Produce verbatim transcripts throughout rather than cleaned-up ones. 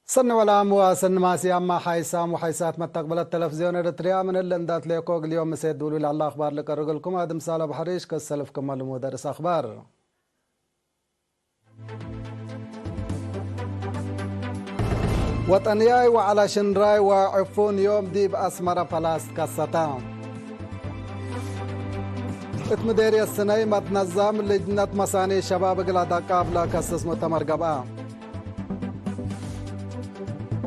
ሰኒ ወላም ወሰኒ ማስያማ ሓይሳም ወሓይሳት መተቅበለት ተለፍዝዮን ኤረትርያ፣ ምን እሊ እንዳትሌኮ እግል ዮም ምሴት ድውሉል ዐለ አኽባር ልቀርግልኩም አድም ሳለ አቡ ሐሪሽ ከሰልፍክመ ልሙድ አርእስ አኽባር። ወጠንያይ ወዐለ ሽንራይ ወዕፉን ዮም ዲብ አስመረ ፐላስ ከሰተ። እት ምዴርየት ስነይ መትነዛም ልጅነት መሳኒ ሸባብ እግል አዳቃብ ለከስስ ሙእተመር ገብአ።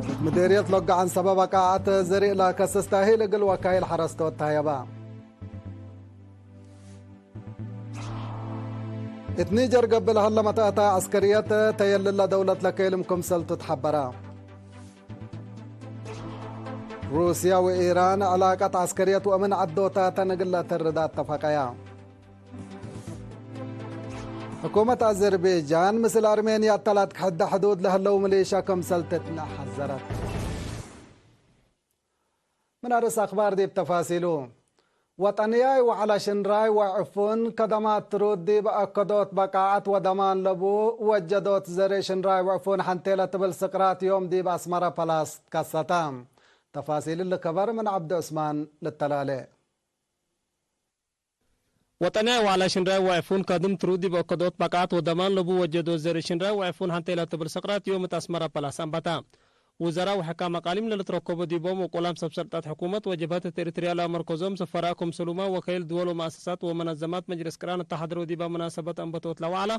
እት ምዴርየት ሎገዐን ሰበብ አቃዐት ዘሪእ ለከስስ ታሂል እግል ወካይል ሐረስቶት ተህየበ። እት ኒጀር ገብእ ለሀለ መትአተ ዐስከርየት ተየልለ ደውለት ለከይልም ክምሰልቱ ተሐበረ። ሩስያ ወኢራን ዕላቀት ዐስከርየት ወእምን ዐዶታተን እግል ለአተርዳ አተፈቀያ። ሕኩመት አዘርቤጃን ምስል አርሜንያ እተ ለአትክሕደ ሕዱድ ለህለው ሚሊሻ ክምሰል ትትነእ ሐዘረት። ምን አርእስ አክባር ዲብ ተፋሲሉ። ወጠንያይ ወዐለ ሽንራይ ወዕፉን ከደማት ትሩድ ዲብ አከዶት በቃዐት ወደማን ለቡ ወጀዶት ዘርእ ሽንራይ ወዕፉን ሐንቴ ለትብል ስቅራት ዮም ዲብ አስመረ ፐላስ ትከሰተ። ተፋሲል እሊ ከበር ምን ዐብዱ ዑስማን ልተላሌ። ወጠንያይ ወዐለ ሽንራይ ወዕፉን ከድም ትሩድ ዲብ አከዶት በቃዐት ወደማን ለቡ ወጀዶት ዘርእ ሽንራይ ወዕፉን ሐንቴ ለትብል ስቅራት ዮም እት አስመረ ፐላስ አንበተ። ውዘራእ ወሕካም አቃሊም ለልትረከቦ ዲቦም ወቆላም ሰብ ሰልጠት ሕኩመት ወጀብሀት እት ኤሪትርያ ለአመርኮዞም ሰፈራእ ክምሰሉመ ወከይል ድወል ወመአሰሳት ወመነዘማት መጅልስ ቅራን እተ ሐድረው ዲበ መናሰበት አንበቶት ለወዐለ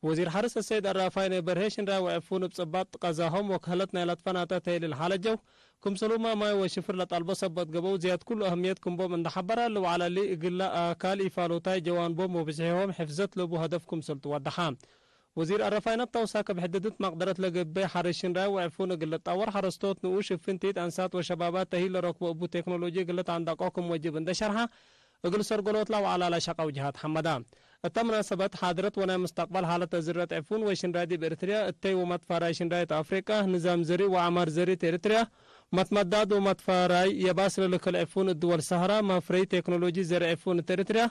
ወዚር ሐርስ አሰይድ አራፋይነ በርሄ ሽንራይ ወዕፉን እብ ጽባጥ ቀዛሆም ወከህለት ናይ ለትፈናተ ተይል ለሐለጀው ክምሰሉመ ማይ ወሽፍር ለጠልቦ ሰበት ገብአው ዝያድ ኩሉ አህምየት ክም ቦም እንደ ሐበረ ለወዐለ እሊ እግለ አካል ኢፋሎታይ ጀዋንቦም ወብዝሒሆም ሕፍዘት ለቡ ሀደፍ ክምሰል ትወደሐ። ወዚር አረፋይነት ተውሳክ እብ ሕድድት መቅደረት ለገብእ ሐርስ ሽንራይ ወዕፉን እግል ልጣወር ሐረስቶት ንኡሽ እብ ፍንቲት አንሳት ወሸባባት ተሂል ለረክቦ እቡ ቴክኖሎጂ እግል ልትአንደቆ ክም ወጅብ እንዴ ሸርሐ፣ እግል ሰርገሎት ለወዐላ ለሸቀ ውጅሃት ሐመደ። እተ መናሰበት ሓድረት ወናይ ሙስተቅበል ሐለት ዝርአት ዕፉን ወሽንራይ ዲብ ኤሪትርያ እተይ ወመትፋራይ ሽንራይ እት አፍሪቀ፣ ንዛም ዘሪ ወአማር ዘሪ እት ኤሪትርያ፣ መትመዳድ ወመትፋራይ የባስ ለልክል ዕፉን እት ድወል ሰህራ፣ መፍረይ ቴክኖሎጂ ዘሪ ዕፉን እት ኤሪትርያ፣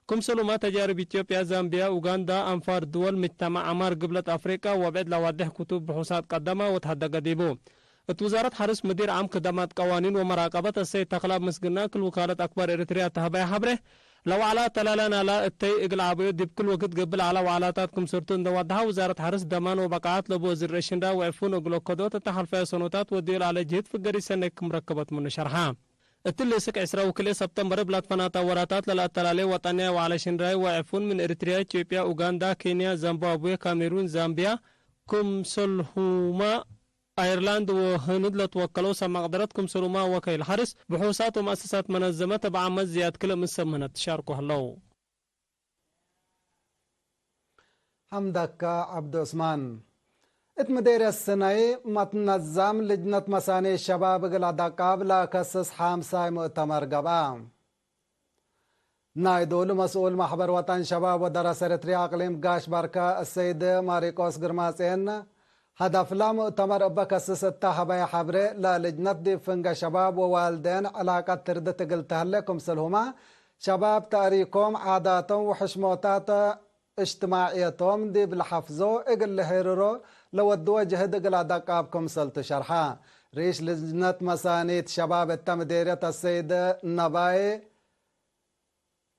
ክምሰሉመ ተጃርብ ኢትዮጵያ፣ ዛምቢያ፣ ኡጋንዳ፣ አንፋር ድወል ምጅተማዕ አማር ግብለት አፍሪቀ ወብዕድ ለዋዴሕ ክቱብ ብሑሳት ቀደመ ወተሀደገ ዲቡ። እት ውዛረት ሐርስ ምዲር ዓም ክደማት ቀዋኒን ወመራቀበት አሰይድ ተክለአብ ምስግና ክል ውካለት አክባር ኤሪትርያ ተሀበየ ሐብሬ፣ ለወዐለ አተላለ ናላ እተይ እግል ዐበዮ ዲብ ክል ወክድ ገብእ ለዐለ ወዐላታት ክምሰልቱ እንደ ወደሐ፣ ውዛረት ሐርስ ደማን ወበቃዐት ለቡ ወዚር ሽንራይ ወዕፉን እግል ኦከዶት እተ ሐልፈየ ሰኖታት ወድዮ ለዐለ ጅህድ ፍገሪ ሰኔ ክም ረከበት ምኑ ሸርሐ። እትሊ እስክ ዕስራ ወክልኤ ሰብተምበር እብ ለትፈናተ ወራታት ለለአተላሌ ወጠንያይ ወዐለ ሽንራይ ወዕፉን ምን ኤሪትርያ፣ ኢትዮጵያ፣ ኡጋንዳ፣ ኬንያ፣ ዛምባብዌ፣ ካሜሩን፣ ዛምቢያ፣ ክምሰልሁመ አይርላንድ ወህንድ ለትወከለው ሰብ መቅደረት ክምሰሉመ ወከይል ሐርስ፣ ብሑሳት ወመአሰሳት መነዘመት እብ ዓመት ዝያድ ክልእ ምን ሰብ ምህነት ትሻርኮ ህለው። ሐምደከ ዐብዱ ዑስማን። እት ምዴርየት ስነይ መትነዛም ልጅነት መሳኒ ሸባብ እግል አዳቃብ ለከስስ ሓምሳይ ሙእተመር ገብአ። ናይ ዶሉ መስኡል ማሕበር ወጠን ሸባብ ወደረሰ ኤረትርያ አቅሊም ጋሽ ባርከ አሰይድ ማሪቆስ ግርማጼን፣ ሀደፍለ ሙእተመር እበ ከስስ እተ ሀበየ ሐብሬ፣ ለልጅነት ዲብ ፍንገ ሸባብ ወዋልዴን ዕላቀት ትርድት እግል ተህሌ ክምሰልሁመ፣ ሸባብ ተእሪኮም፣ ዓዳቶም ወሕሽሞታት እጅትማዕየቶም ዲብ ለሐፍዞ እግል ልሄርሮ ለወድወ ጅህድ እግል አዳቃብ ክምሰልቱ ሸርሐ። ርኢሽ ልጅነት መሳኒት ሸባብ እተ ምዴርየት አሰይድ ነባይ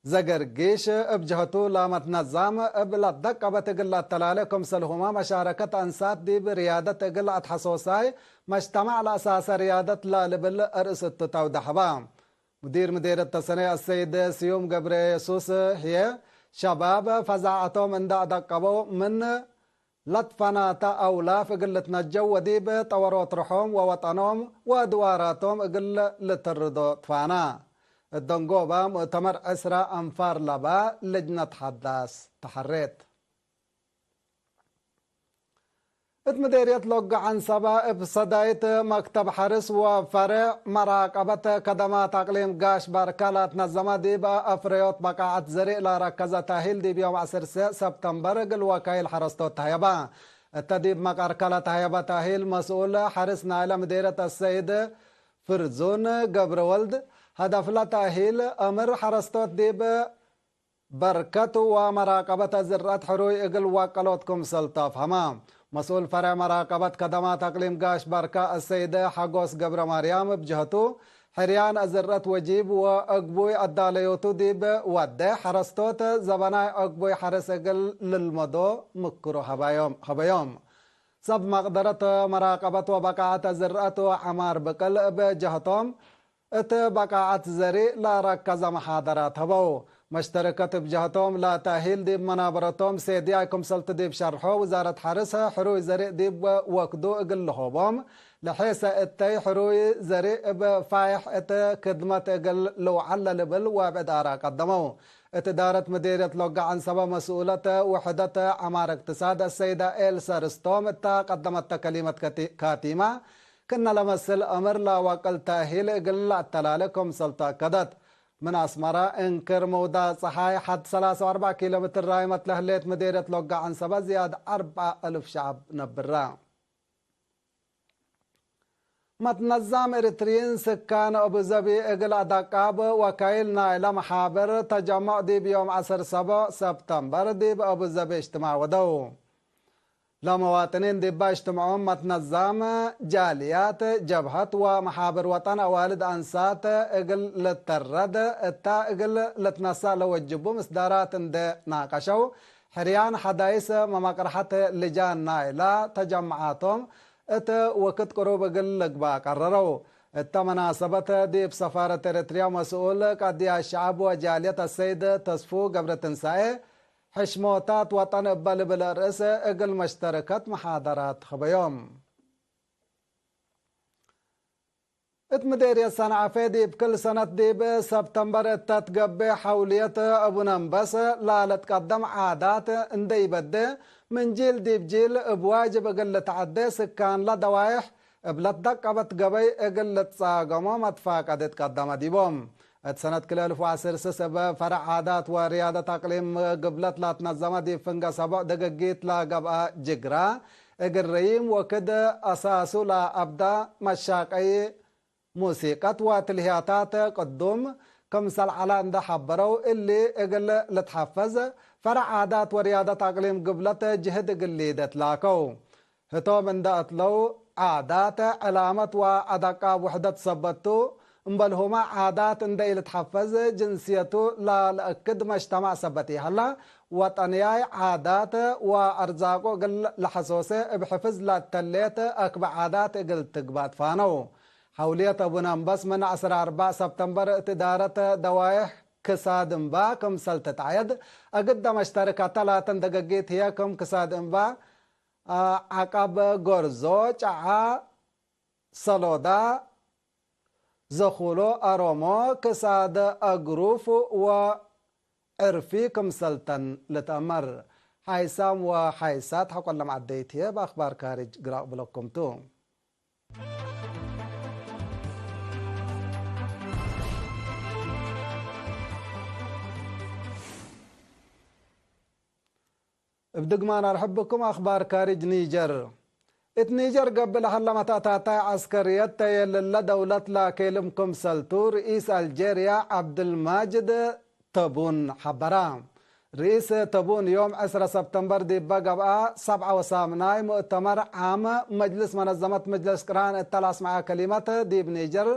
ዘገርጊሽ እብ ጀህቱ ለመትነዛም እብ ለደቀበት እግል ለአተላሌ ክምሰልሁመ መሻረከት አንሳት ዲብ ርያደት እግል አትሐሶሳይ መጅተማዕ ለአሳሰ ርያደት ለልብል አርእስ እቱ ተውደሐበ። ሙዲር ምዴርየት ተሰነይ አሰይድ ስዩም ገብረየሱስ ህዬ፣ ሸባብ ፈዛዐቶም እንደ አደቀበው ምን ለትፈናተ አውላፍ እግል ልትነጀው ወዲብ ጠወሮት ርሖም ወወጠኖም ወአድዋራቶም እግል ልትርዶ ትፋና። እት ደንጎበ ሙእተመር ዕስራ አንፋር ለበ ልጅነት ሐዳስ ተሐሬት። እት ምዴርየት ሎገ ዐንሰበ እብ ሰዳይት መክተብ ሐርስ ወፈሬዕ መራቀበት ከደማት አቅሊም ጋሽ ባርከ ለትነዘመ ዲብ አፍረዮት በቃዐት ዘሪእ ለረከዘ ታሂል ዲብ ዮም ዐስር ሰብተምበር እግል ወካይል ሐረስቶት ተህየበ። እተ ዲብ መቀርከ ለተህየበ ታሂል መስኡል ሐርስ ናይለ ምዴርየት አሰይድ ፍርዙን ገብረወልድ፣ ሀደፍለ ታሂል አምር ሐረስቶት ዲብ በርከት ወመራቀበት ዝርአት ሕሩይ እግል ወቀሎት ክምሰል ተፍሀመ። መስኡል ፈርዕ መራቀበት ከደማት አቅሊም ጋሽ ባርካ አሰይደ ሐጎስ ገብረማርያም እብ ጀህቱ፣ ሕርያን አዝርአት ወጂብ ወአግቡይ አዳለዮቱ ዲብ ወዴ፣ ሐረስቶት ዘበናይ አግቡይ ሐርስ እግል ልልመዶ ምክሮ ሀባዮም-፣ ሀበዮም። ሰብ መቅደረት መራቀበት ወበቃዐት አዝርአት ወዐማር ብቅል እብ ጀህቶም፣ እት በቃዐት ዘሪእ ለአረከዘ መሓደራት ሀበው። መሽተረከት እብ ጀህቶም፣ ለተእሂል ዲብ መናበረቶም ሴድያይ ክምሰልቱ ዲብ ሸርሖ፣ ውዛረት ሐርስ ሕሩይ ዘሪእ ዲብ ወክዱ እግል ለሆቦም ለሔሰ እተይ፣ ሕሩይ ዘሪእ እብ ፋይሕ እት ክድመት እግል ልውዓል ለልብል ወብዕድ አራእ ቀደመው። እት እዳረት ምዴርየት ሎጋ ዐንሰበ መስኡለት ውሕደት ዐማር እቅትሳድ አሰይደ ኤልሰ ርስቶም እተ ቀደመተ ከሊመት ከቲ-፣ ካቲማ፣ ክእነ ለመስል አምር ለአወቅል ተእሂል እግል ለአተላሌ ክምሰልቱ አከደት። ምን አስመረ እንክር ምውዳቅ ጸሓይ ሐድ ሰላሳ ወአርበዕ ኪሎ ሜትር ራይመት ለህሌት ምዴርየት ሎጋ ዐንሰበ ዝያድ አርበዕ አልፍ ሸዐብ ነብረ። መትነዛም ኤሪትሪን ስካን አቡዘቢ እግል አዳቃብ ወካይል ናይለ መሓብር ተጀመዕ ዲብ ዮም ዐስር ሰቡዕ ሰብተምበር ዲብ አቡዘቢ እጅትማዕ ወደው። ለመዋጥኒን ዲበ እጅትምዖም መትነዛም ጃልያት፣ ጀብሀት ወመሓብር ወጠን አዋልድ አንሳት እግል ልተረድ እታ እግል ልትነሳእ ለወጅቡ ምስዳራት እንዴ ናቀሸው፣ ሕርያን ሐዳይስ መመቅረሐት ልጃን ናይላ ተጀምዓቶም እት ወክድ ቅሩብ እግል ልግባእ ቀረረው። እተ መናሰበት ዲብ ሰፋረት ኤረትርያ መስኡል ቀድያት ሸዐብ ወጃልየት አሰይድ ተስፉ ገብረትንሳኤ፣ ሕሽሞታት ወጠን እበ ልብል ርእስ እግል መሽተረከት መሓደራት ሀበዮም። እት ምዴርየት ሰንዐፌ ዲብ ክል ሰነት ዲብ ሰብተምበር እተ ትገብእ ሐውልየት አቡነንበስ ላልትቀደም ዓዳት እንዴ ኢበዴ፣ ምን ጂል ዲብ ጂል እብ ዋጅብ እግል ልትዐዴ፣ ስካንለ ደዋይሕ እብ ለትደቀበት ገበይ እግል ልትጻገሞ መትፋቀድ እትቀደመ ዲቦም። እት ሰነት ክልኤ እልፍ ወዐስር ስስ እብ ፈረዕ ዓዳት ወርያደት አቅሊም ግብለት ላትነዘመ ዲብ ፍንገ ሰቦዕ ደገጊት ለገብአ ጅግራ፣ እግል ረዪም ወክድ አሳሱ ለአብዳ መሻቀይ ሙሲቀት ወትልህያታት ቅዱም ክምሰል ዐለ እንዴ ሐበረው፣ እሊ እግል ልትሐፈዝ ፈረዕ ዓዳት ወርያደት አቅሊም ግብለት ጅህድ እግል ሊዴ ትላከው። ህቶም እንደ አትለው ዓዳት ዕላመት ወአዳቃብ ውሕደት ሰበት ቱ፣ እምበልሁመ ዓዳት እንደ ኢልትሐፈዝ ጅንስየቱ ለልአክድ መጅተማዕ ሰበት ኢሀላ፣ ወጠንያይ ዓዳት ወአርዛቁ እግል ለሐሶሴ እብ ሕፍዝ ለተሌት አክበ ዓዳት እግል ትግባእ ትፋነው። ሐውልየት አቡነንበስ ምን ዐስር አርበዕ ሰብተምበር እት እዳረት ደዋይሕ ክሳድ እንባ ክምሰል ትትዐየድ፣ አግደ መሽተርከተ ላተን ደገጊት ህዬ ክም ክሳድ እንባ፣ ዐቀብ ጎርዞ፣ ጨዓ፣ ሰሎዳ፣ ዘኹሎ፣ አሮሞ፣ ክሳድ አግሩፍ ወዕርፊ ክምሰልተን ልትአመር። ሓይሳም ወሓይሳት ሐቆ ለመዐደይት ህዬ በአክባር ካርጅ ግራቅ ብለኩም ቱ። እብ ድግማን አርሕብኩም። አክባር ካርጅ ኒጀር። እት ኒጀር ገብእ ለሀለ መተእታታይ ዐስከርየት ተየልለ ደውለት ላኬልም ክምሰልቱ ርኢስ አልጄርያ ዐብድልማጅድ ተቡን ሐበራ። ርኢስ ተቡን ዮም ዕስረ ሰብተምበር ዲበ ገብአ ሰብዐ ወሳምናይ ሙእተመር ዓም መጅልስ መነዘመት መጅለስ ቅርአን እተ ለአስመዐ ከሊመት፣ ዲብ ኒጀር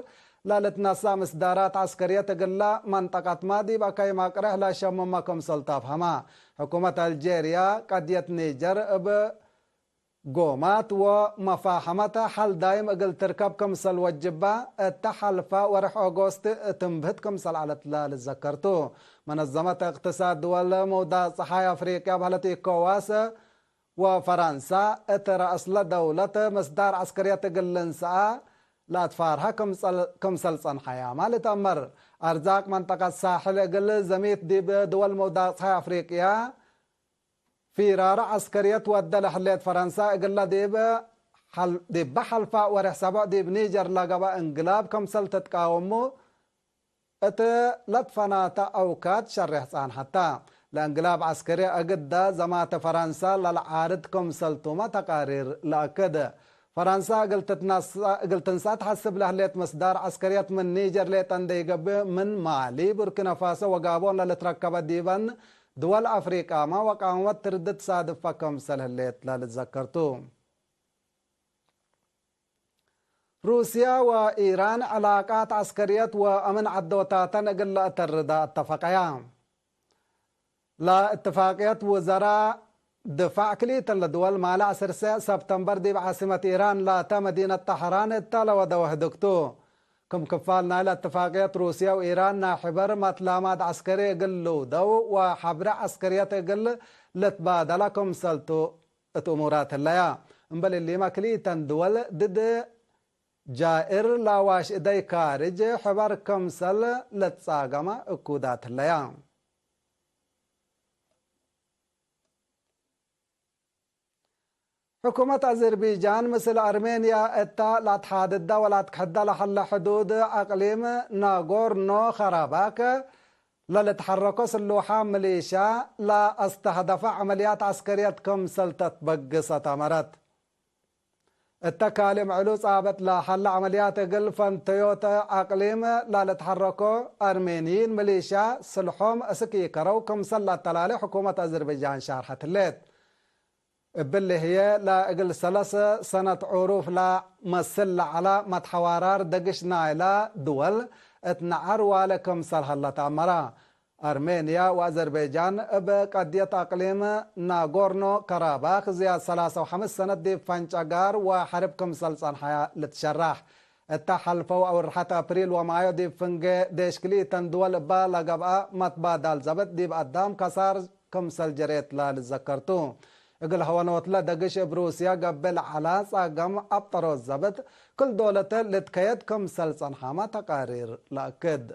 ለልትነሰእ ምስዳራት ዐስከርየት እግለ መንጠቀትመ ዲብ አከይ መቅርሕ ለሸምመ ክምሰልቱ አፍሀመ። ሕኩመት አልጄርያ ቀድየት ኒጀር እብ ጎማት ወመፋሐመት ሐል ዳይም እግል ትርከብ ክምሰል ወጅባ እተ ሐልፈ ወርሕ ኦጎስት ትንብህት ክምሰል ዐለት ለልትዘከር ቱ። መነዘመት እቅትሳድ ድወል መውዳቅ ጸሓይ አፍሪቅያ በህለት ኢኮዋስ ወፈራንሳ እት ረአስለ ደውለት ምስዳር ዐስከርየት እግል ልንሰአ ለአትፋርሀ ክምሰል፣ ክምሰል ጸንሐያመ ልትአመር። አርዛቅ መንጠቀት ሳሕል እግል ዘሚት ዲብ ድወል መውዳቅ ጸሓይ አፍሪቅያ ፊራረ ዐስከርየት ወደ ለህሌት ፈረንሳ፣ እግለ ዲብ ሐል-፣ ዲበ ሐልፋ ወሬሕ ሰቦዕ ዲብ ኒጀር ለገብአ እንግላብ ከምሰል ትትቃወሙ እት ለትፈናተ አውካድ ሸሬሕ ጸንሐተ። ለእንግላብ ዐስከርየ እግደ ዘማተ ፈረንሳ ለለዓርድ ከምሰልቱመ ተቃሪር ለአክድ። ፈረንሳ እግል ትትነሰ-፣ እግል ትንሰአ ተሐስብ ለህሌት ምስዳር ዐስከርየት ምን ኒጀር ሌጠ እንዴ ኢገብእ፣ ምን ማሊ፣ ቡርኪናፋሶ ወጋቦን ለልትረከበ ዲበን ድወል አፍሪቃመ ወቃመት ትርድት ሳድፈ ክምሰል ህሌት ለልትዘከር ቱ። ሩስያ ወኢራን ዕላቃት ዐስከርየት ወአምን ዐዶታተን እግል ለአተርዳ አተፈቀያ። ለእትፋቅየት ውዘራ ድፋዕ ክልኢተን ለድወል ማለ ዐስር ሰዕ ሰብተምበር ዲብ ዓስመት ኢራን ላተ መዲነት ጠሕራን እተ ለወደወ ህድግ ቱ። ክም ክፋል ናይለ እትፋቅየት ሩስየ ወኢራን ናይ ሕበር መትላማት ዐስከሪ እግል ልውደው ወሐብረ ዐስከርየት እግል ልትባደላ ክምሰል ቱ እት እሙራት ህለያ። እምበል እሊመ ክልኢተን ድወል ድድ ጃእር ለአዋሽ እደይ ካርጅ ሕበር ክምሰል ልትጻገመ እኩዳት ህለያ። ሕኩመት አዘርቢጃን ምስል አርሜንያ እተ ለአትሓድዳ ወለአትክሕዳ ለሀለ ሕዱድ አቅሊም ናጎርኖ ከራባክ ለልትሐረኮ ስሉሓ ምሊሻ ለአስተህደፈ ዐመልያት ዐስከርየት ክምሰል ተትበግሰት አመረት። እተ ካልእ ምዕሉ ጻበት ለሀለ ዐመልያት እግል ፈንተዮተ አቅሊም ለልትሐረኮ አርሜንይን ምሊሻ ስልሖም እስክ ኢከረው ክምሰል ለአተላሌ ሕኩመት አዘርበይጃን ሻርሐት ህሌት። እብሊ ህዬ ለእግል ሰለስ ሰነት ዑሩፍ ለመስል ለዐለ መትሐዋራር ደግሽ ናይላ ድወል እት ነዐር ዋለ ክምሰል ሀለ ተአመረ። አርሜንያ ወአዘርበይጃን እብ ቀድየት አቅሊም ናጎርኖ ከራባክ ዝያድ ሰላሳ ወሐምስ ሰነት ዲብ ፈንጨጋር ወሐርብ ክምሰል ጸንሐያ ልትሸራሕ። እተ ሐልፈው አውርሐት አፕሪል ወማዮ ዲብ ፍንጌ ዴሽ ክልኢተን ድወል እባ ለገብአ መትባዳል ዘብጥ ዲብ አዳም ከሳር ክምሰል ጀሬት ለልትዘከር ቱ። እግል ሀወኖትለ ደግሽ እብ ሩስያ ገብእ ለዐለ ጸገም አብጠሮት ዘብጥ ክል ዶለተ ልትከየድ ክምሰል ጸንሐመ ተቃሪር ለአክድ።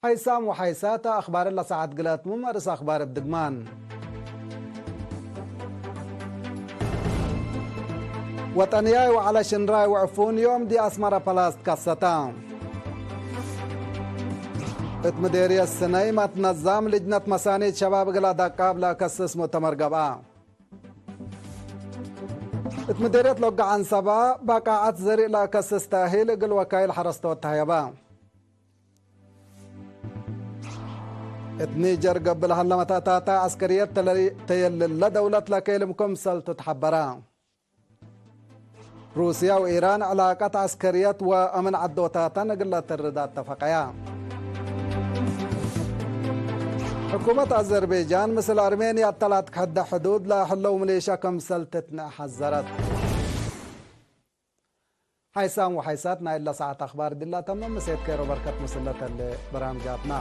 ሐይሳም ወሐይሳት አኽባር ለሰዓት ግላትሙም አርእስ አኽባር እብ ድግማን። ወጠንያይ ወዐለ ሽንራይ ወዕፉን ዮም ዲ አስመረ ፕላስ ትከሰተ። እት ምዴርየት ስነይ መትነዛም ልጅነት መሳኒት ሸባብ እግል አዳቃብ ለአከስስ ሙእተመር ገብአ። እት ምዴርየት ሎጋ ዐንሰበ በቃዐት ዘሪእ ለአከስስ ተእሂል እግል ወካይል ሐረስቶት ተህየበ። እት ኒጀር ገብእ ለሀለ መተእታተ ዐስከርየት ተለ-፣ ተየልለ ደውለት ለኬልም ክምሰል ቱ ተሐበረ። ሩስያ ወኢራን ዕላቀት ዐስከርየት ወአምን ዐዶታተን እግል ለትርድ አተፈቀያ። ሕኩመት አዘርቤጃን ምስል አርሜንያ እተ ለአትክሕደ ሕዱድ ለህለው ምሌሻ ክምሰል ትትንእ ሐዘረት። ሐይሳም ወሐይሳት ናይ እለ ሰዓት አኽባር ዲላ ተምም። ምሴት ኬሮ በርከት ምስለ ተሌ በራምጃትና።